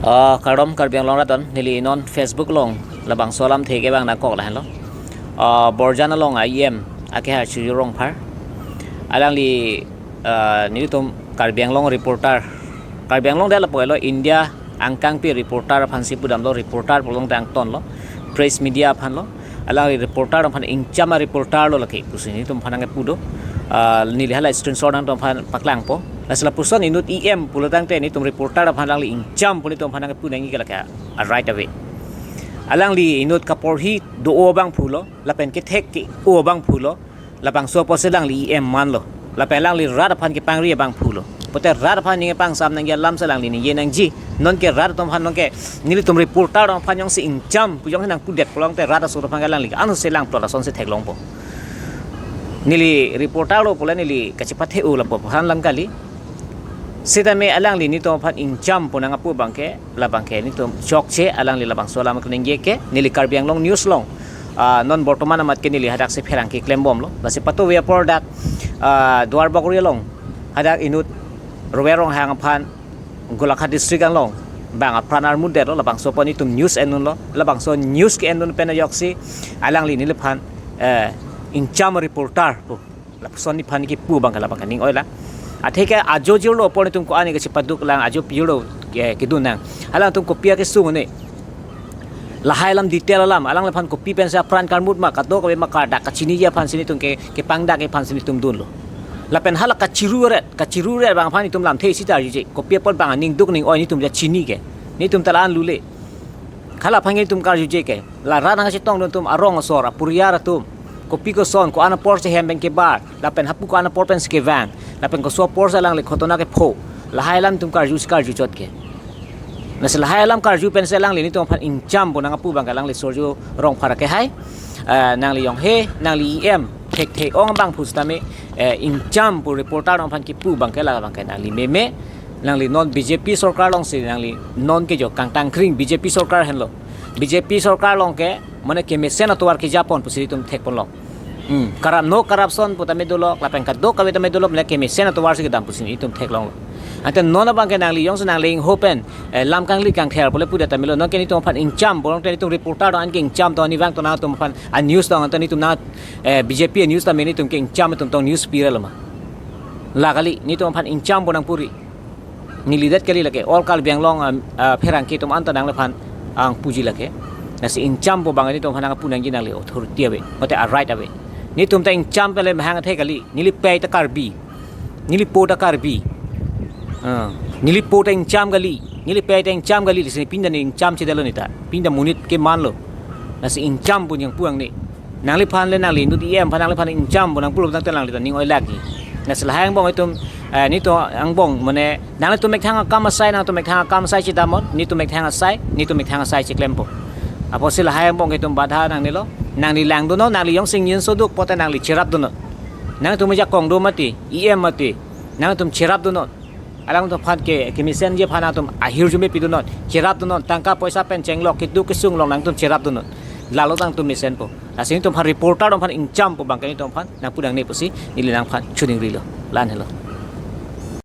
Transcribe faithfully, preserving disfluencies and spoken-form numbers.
Ah, kardom Karbi Anglong rat an, neli non Facebook along labangso alamthe ke bang nangkok lahenlo. Ah, Borjan along a-E M akehai Chirjur Rongphar. Alangli, ah, nelitum Karbi Anglong reporter. Karbi Anglong det lapu helo, India angkangpi reporter aphansi pudamlo, reporter pulote angtonlo, press media aphanlo. Alangli reporter aphan ingcham a-reporter lo lake pusi nelitum aphan nangkepu do. Ah, neli hala screenshot nangtum aphan paklangpo. Lasi lapuson inut E M pulo tangte nelitum reporter aphan alangli ingcham pu nelitum aphan nangkepu nangji ke lake a-right ave. Alangli inut kaporhi do-o abangphulo, lapen kethek ke-o abangphulo, labangso apotsi alangli E M manlo. Lapen alangli rat aphan kepangri abangphulo. Pote rat aphan ningje pangsam nangji alam si alangli ningje nangji. Nonke rat atum aphan nonke nelitum reporter atum aphan jongsi ingcham pu jongsi nangpudet pulote rat aso atum aphan ke alangli ansi langplot asonsi theklongpo. Neli reporter lo pule neli kachepathe-o lapu aphan alam kali. Sitame alangli nelitum aphan ingcham pu nangpu abangke, labangke nelitum chokche, alangli labangso alam keningje ke, neli Karbi Anglong News along, ah, non bortoman amat ke neli hadaksi pherangke klembomlo. Lasi patu ave apor dak, ah, Duarbagori along hadak inut Rover Ronghang aphan Golaghat district along bang apran armut detlo, labangso apot nelitum news endunlo, labangso news ke-endun pen ajoksi alangli neliphan, eh, ingcham reporter pu. Lapuson neliphan kepu abangke labangke ning oila. Atheke ajo jirlo apor nelitum ko-an ke chepaduk lang, ajo jirlo ke kedun nang. Alangtum kopi akesung ne. Lahai alam detail alam, alangliphan kopi pensi apran karmut ma, kadokave ma, kardak kachiniji aphansi nelitum ke, kepangdak aphansi nelitum dunlo. Lapen hala kachiru ret, kachiru ret abang aphan nelitum lamthe isi ta arjuje. Kopi apot bang aning duk ning oi nelitum ta chini ke. Nelitum ta la-an lule. Hala aphan nelitum karjuje ke. La rat nangchetongdun atum arong asor, apuriar atum. Kopi koson, ko-an apor si hem pen kebar, lapen hapu ko-an apor pensi kevang, lapen koso apor si alangli ghotona kepho. Lahai alam nelitum karju si karjuchot ke. Lasi lahai alam karju pensi alangli nelitum aphan ingcham pu nangpu abangke alangli Chirjur Rongphar akehai. Eh, nangli jong he, nangli E M, thekthe-ong abangphu sitame, eh, ingcham pu reporter atum aphan kepu abangke labangke nangli meme, nangli non B J P sorkar alongsi nangli nonke jo kangtangkring B J P sorkar henlo. B J P sorkar along ke, mane kemesen atovar kejapon pusi nelitum thekponlo. Hmm, karam no corruption pu tame dolok, lapen kadokave tame dolok, mane kemesen atovar si kedam pusi nelitum theklonglo. Ante non abangke nangli jongsi nangli ingho pen, eh, lam kangli kangther pule pudet tame lo, nonke nelitum aphan ingcham, bolong te nelitum reporter atum an ke ingcham to, nivang to nangtum aphan a-news to, ante nelitum nang, eh, B J P a-news tame nelitum ke ingcham atum tong news pira lo ma. La kali, nelitum aphan ingcham pu nangpuri. Neli det kali lake, all Karbi Anglong, um, uh, pherangke atum anta nangliphan nangpuji lake. Lasi ingcham pu abang nelitum aphan nangpu nangji, nangli authority ave, mate a-right ave. Nelitum ta ingcham pele mahang athe kali, neli pei ta Karbi. Neli po ta Karbi. Ah, neli po ta ingcham kali, neli pei ta ingcham kali, lasi pini ta neli ingcham chedetlo neli ta. Pini ta monit kemanlo. Lasi ingcham pu nangpu ang ne. Nangliphan le nangli inut E M aphan nangliphan ingcham pu nangpulo tangte nangli ta ning oilak ji. Lasi lahai angbong itum, eh, nelitum angbong mane nanglitum methang akam asai, nangtum methang akam asai chedamnon, nelitum methang asai, nelitum methang asai cheklempo. Apotsi lahai angbong itum badha nangnelo, nangli langdunnon, nangli jongsi ingyin soduk pote nangli cherapdunnon. Nangtum ajakong do mati, E M mati, nangtum cherapdunnon. Alangtum aphan ke, kemesenji aphan nangtum ahirjume pidunnon, cherapdunnon, tangka poisa pen chenglok, keduk kesung along nangtum cherapdunnon. Lalo nangtum mesenpo. Lasi nelitum aphan reporter atum aphan ingcham pu abangke nelitum aphan nangpu nangne pusi neli nangphan choningrilo. La-an helo.